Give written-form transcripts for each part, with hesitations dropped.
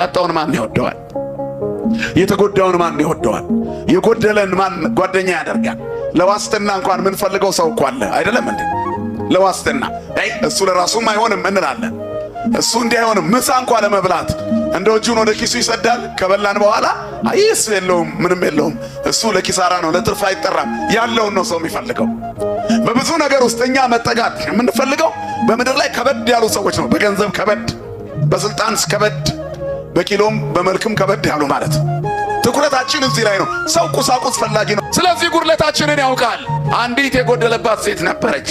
ያጣውን ማን ይወደዋል? የተጎዳውን ማን ይወደዋል? የጎደለን ማን ጓደኛ ያደርጋል? ለዋስትና እንኳን የምንፈልገው ሰው እኮ አለ አይደለም እንዴ? ለዋስትና አይ እሱ ለራሱም አይሆንም እንላለን። እሱ እንዲህ አይሆንም። ምሳ እንኳ ለመብላት እንደው እጁን ወደ ኪሱ ይሰዳል። ከበላን በኋላ አይ እሱ የለውም ምንም የለውም፣ እሱ ለኪሳራ ነው ለትርፍ አይጠራም። ያለውን ነው ሰው የሚፈልገው። በብዙ ነገር ውስጥ እኛ መጠጋት የምንፈልገው በምድር ላይ ከበድ ያሉ ሰዎች ነው። በገንዘብ ከበድ፣ በስልጣን ከበድ፣ በኪሎም በመልክም ከበድ ያሉ ማለት ትኩረታችን እዚህ ላይ ነው። ሰው ቁሳቁስ ፈላጊ ነው። ስለዚህ ጉድለታችንን ያውቃል። አንዲት የጎደለባት ሴት ነበረች።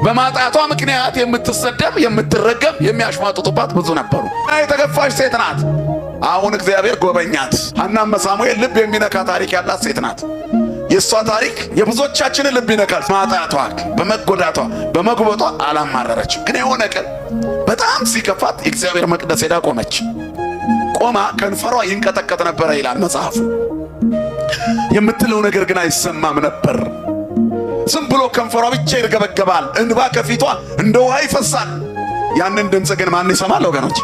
በማጣቷ ምክንያት የምትሰደብ፣ የምትረገም፣ የሚያሽሟጥጡባት ብዙ ነበሩ። የተገፋች ሴት ናት። አሁን እግዚአብሔር ጎበኛት። ሐናም ሳሙኤል ልብ የሚነካ ታሪክ ያላት ሴት ናት። የእሷ ታሪክ የብዙዎቻችንን ልብ ይነካል። ማጣቷ፣ በመጎዳቷ፣ በመጉበጧ አላማረረች። ግን የሆነ ቀን በጣም ሲከፋት የእግዚአብሔር መቅደስ ሄዳ ቆመች። ቆማ ከንፈሯ ይንቀጠቀጥ ነበረ ይላል መጽሐፉ። የምትለው ነገር ግን አይሰማም ነበር። ዝም ብሎ ከንፈሯ ብቻ ይርገበገባል። እንባ ከፊቷ እንደ ውሃ ይፈሳል። ያንን ድምፅ ግን ማን ይሰማል ወገኖች?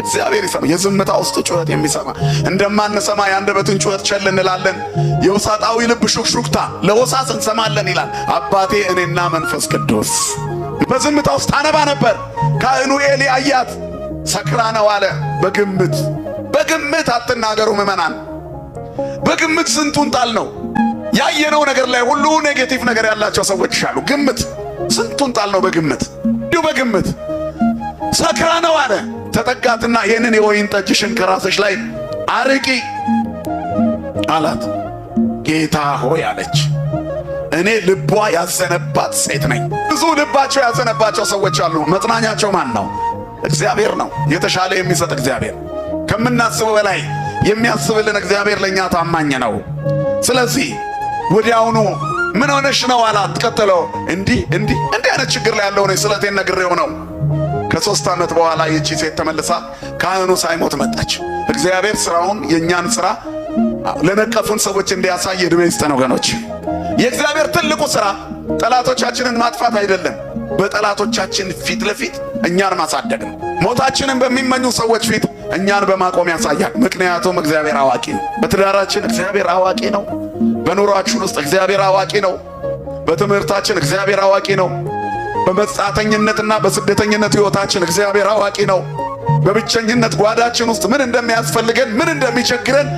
እግዚአብሔር ይሰማ። የዝምታ ውስጥ ጩኸት የሚሰማ እንደማንሰማ የአንደበትን ጩኸት ቸል እንላለን። የውሳጣዊ ልብ ሹክሹክታ ለሆሳስ እንሰማለን ይላል አባቴ እኔና መንፈስ ቅዱስ። በዝምታ ውስጥ ታነባ ነበር። ካህኑ ኤሊ አያት። ሰክራ ነው አለ። በግምት በግምት አትናገሩ ምዕመናን። በግምት ስንቱን ጣል ነው ያየነው ነገር ላይ ሁሉ negative ነገር ያላቸው ሰዎች አሉ። ግምት ስንቱን ጣል ነው በግምት እንዲሁ በግምት ሰክራ ነው አለ። ተጠጋትና ይህንን የወይን ጠጅሽን ከራስሽ ላይ አርቂ አላት። ጌታ ሆይ አለች፣ እኔ ልቧ ያዘነባት ሴት ነኝ። ብዙ ልባቸው ያዘነባቸው ሰዎች አሉ። መጽናኛቸው ማን ነው? እግዚአብሔር ነው። የተሻለ የሚሰጥ እግዚአብሔር፣ ከምናስበው በላይ የሚያስብልን እግዚአብሔር ለእኛ ታማኝ ነው። ስለዚህ ወዲያውኑ ምን ሆነሽ ነው አላት። ቀጥሎ እንዲህ እንዲህ እንዲህ አይነት ችግር ላይ ያለው ነው፣ ስለቴን ነግሬው ነው። ከ3 ዓመት በኋላ ይቺ ሴት ተመልሳ ካህኑ ሳይሞት መጣች። እግዚአብሔር ስራውን የእኛን ስራ ለነቀፉን ሰዎች እንዲያሳይ ዕድሜ ይስጠን ወገኖች። የእግዚአብሔር ትልቁ ስራ ጠላቶቻችንን ማጥፋት አይደለም፣ በጠላቶቻችን ፊት ለፊት እኛን ማሳደግ ነው። ሞታችንን በሚመኙ ሰዎች ፊት እኛን በማቆም ያሳያል። ምክንያቱም እግዚአብሔር አዋቂ ነው። በትዳራችን እግዚአብሔር አዋቂ ነው። በኑሯችን ውስጥ እግዚአብሔር አዋቂ ነው። በትምህርታችን እግዚአብሔር አዋቂ ነው። በመጻተኝነትና በስደተኝነት ሕይወታችን እግዚአብሔር አዋቂ ነው። በብቸኝነት ጓዳችን ውስጥ ምን እንደሚያስፈልገን፣ ምን እንደሚቸግረን፣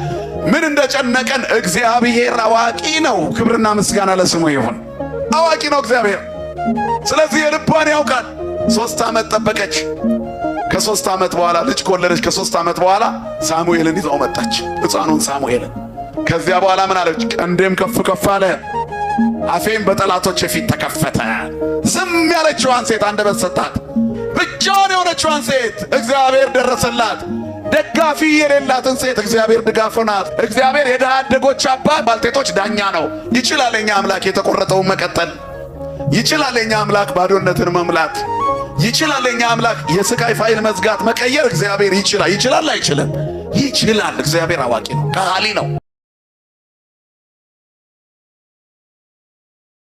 ምን እንደጨነቀን እግዚአብሔር አዋቂ ነው። ክብርና ምስጋና ለስሙ ይሁን። አዋቂ ነው እግዚአብሔር። ስለዚህ የልቧን ያውቃል። 3 ዓመት ጠበቀች። ከ3 ዓመት በኋላ ልጅ ከወለደች ከ3 ዓመት በኋላ ሳሙኤልን ይዛው መጣች፣ ሕፃኑን ሳሙኤልን። ከዚያ በኋላ ምን አለች? ቀንዴም ከፍ ከፍ አለ፣ አፌም በጠላቶች ፊት ተከፈተ። ዝም ያለችዋን ሴት አንደበት ሰጣት። ብቻዋን የሆነችዋን ሴት እግዚአብሔር ደረሰላት። ደጋፊ የሌላትን ሴት እግዚአብሔር ድጋፍ ሆናት። እግዚአብሔር የድሃ አደጎች አባት፣ ባልቴቶች ዳኛ ነው። ይችላል የኛ አምላክ የተቆረጠውን መቀጠል ይችላል። የኛ አምላክ ባዶነትን መምላት ይችላል። የኛ አምላክ የስቃይ ፋይል መዝጋት መቀየር እግዚአብሔር ይችላል። ይችላል አይችልም? ይችላል። እግዚአብሔር አዋቂ ነው፣ ከሃሊ ነው።